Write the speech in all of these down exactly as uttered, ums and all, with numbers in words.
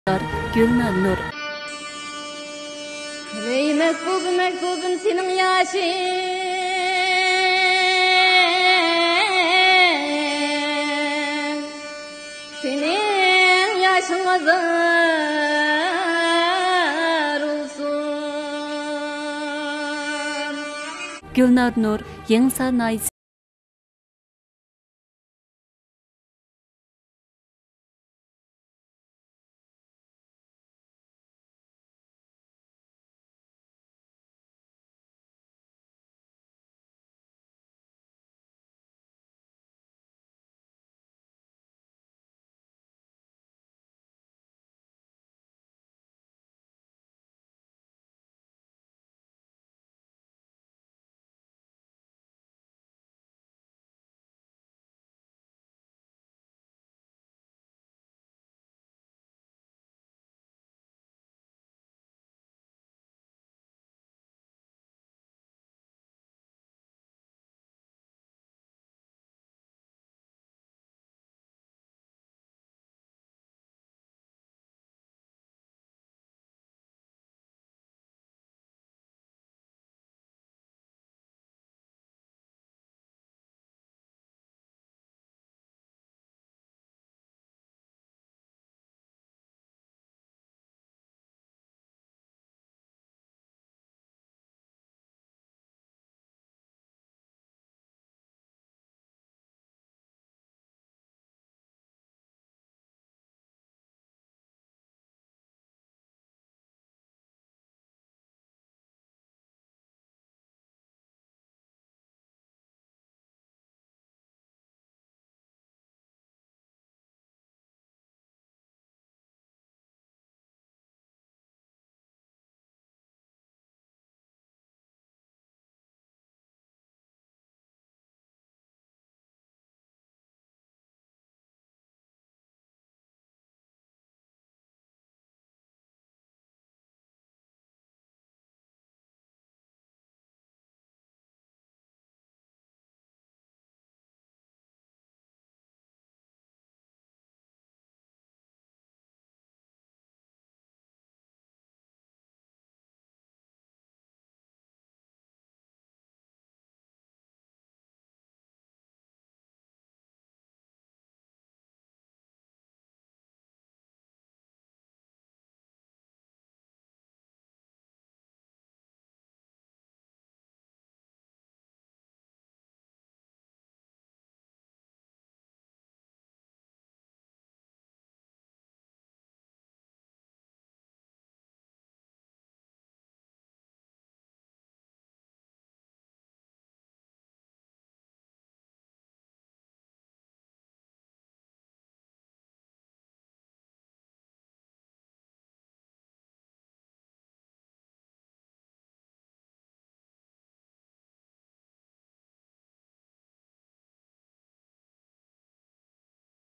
گۈلنار نۇر. ھەي مەھبۇبىم، مەھبۇبىم، سېنىڭ ياشىڭ، سېنىڭ ياشىڭ ئازار بولسۇن. گۈلنار نۇر، يېڭىسار ناھىيەسى.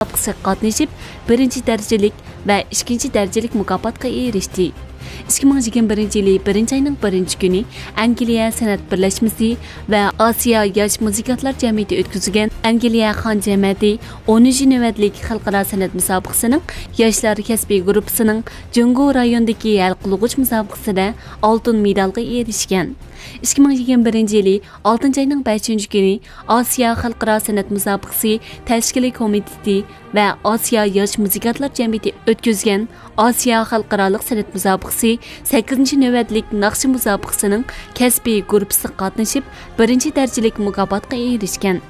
مۇسابىقىسىگە قاتنىشىپ، بىرىنچى دەرىجىلىك ۋە ئىككىنچى دەرىجىلىك مۇكاپاتقا ئېرىشتى. ئىككى مىڭ يىگىرمە بىرىنچى يىلى بىرىنچى ئاينىڭ بىرىنچى كۈنى ئەنگلىيە سەنئەت بىرلەشمىسى ۋە ئاسىيا ياش مۇزىكانتلار جەمئىيىتى ئۆتكۈزگەن ئەنگلىيە خان جەمەتى ئونىنچى نۆۋەتلىك خەلقئارا سەنئەت مۇسابىقىسىنىڭ ياشلار كەسپىي گۇرۇپپىسىنىڭ جۇڭگو رايونىدىكى ھەل قىلغۇچ مۇسابىقىسىدە ئالتۇن مېدالغا ئېرىشكەن. ئىككى مىڭ يىگىرمە بىرىنچى يىلى ئالتىنچى ئاينىڭ بەشىنچى كۈنى ئاسىيا خەلقئارا سەنئەت مۇسابىقىسى تەشكىلىي كومىتېتى ۋە ئاسىيا ياش مۇزىكانتلار جەمئىيىتى ئۆتكۈزگەن ئاسىيا خەلقئارالىق سەنئەت مۇسابىقىسى سەككىزىنچى نۆۋەتلىك ناخشا مۇسابىقىسىنىڭ كەسپىي گۇرۇپپىسىغا قاتنىشىپ، بىرىنچى دەرىجىلىك مۇكاپاتقا ئېرىشكەن.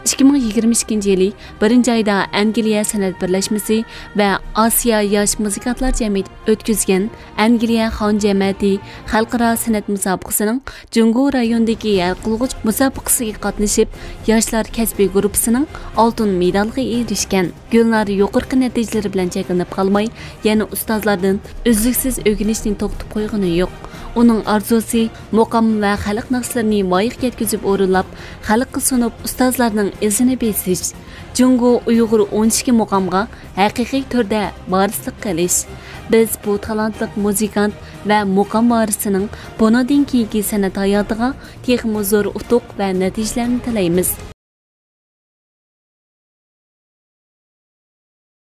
ئىككى مىڭ يىگىرمە ئىككىنچى يىلى بىرىنچى ئايدا ئەنگلىيە سەنئەت بىرلەشمىسى ۋە ئاسىيا ياش مۇزىكانتلار جەمئىيىتى ئۆتكۈزگەن ئەنگلىيە خان جەمەتى خەلقئارا سەنئەت مۇسابىقىسىنىڭ جۇڭگو رايونىدىكى ھەل قىلغۇچ مۇسابىقىسىگە قاتنىشىپ، ياشلار كەسپىي گۇرۇپپىسىنىڭ ئالتۇن مېدالغا ئېرىشكەن. گۈلنار يۇقىرىقى نەتىجىلىرى بىلەن چەكلىنىپ قالماي، يەنە ئۇستازلاردىن ئۈزلۈكسىز ئۆگىنىشنى توختىتىپ قويغىنى يوق. ئۇنىڭ ئارزۇسى مۇقام ۋە خەلق ناخشىلىرىنى مايىق يەتكۈزۈپ ئورۇنلاپ، خەلققە سۇنۇپ، ئۇستازلارنىڭ ئىزىنى بېسىش، جۇڭگو ئۇيغۇر ئون ئىككى مۇقامغا ھەقىقىي تۈردە ۋارىسلىق قىلىش. بىز بۇ تالانتلىق مۇزىكانت ۋە مۇقام ۋارىسىنىڭ بۇنىڭدىن كېيىنكى سەنئەت ھاياتىغا تېخىمۇ زور ئۇتۇق ۋە نەتىجىلەرنى تىلەيمىز.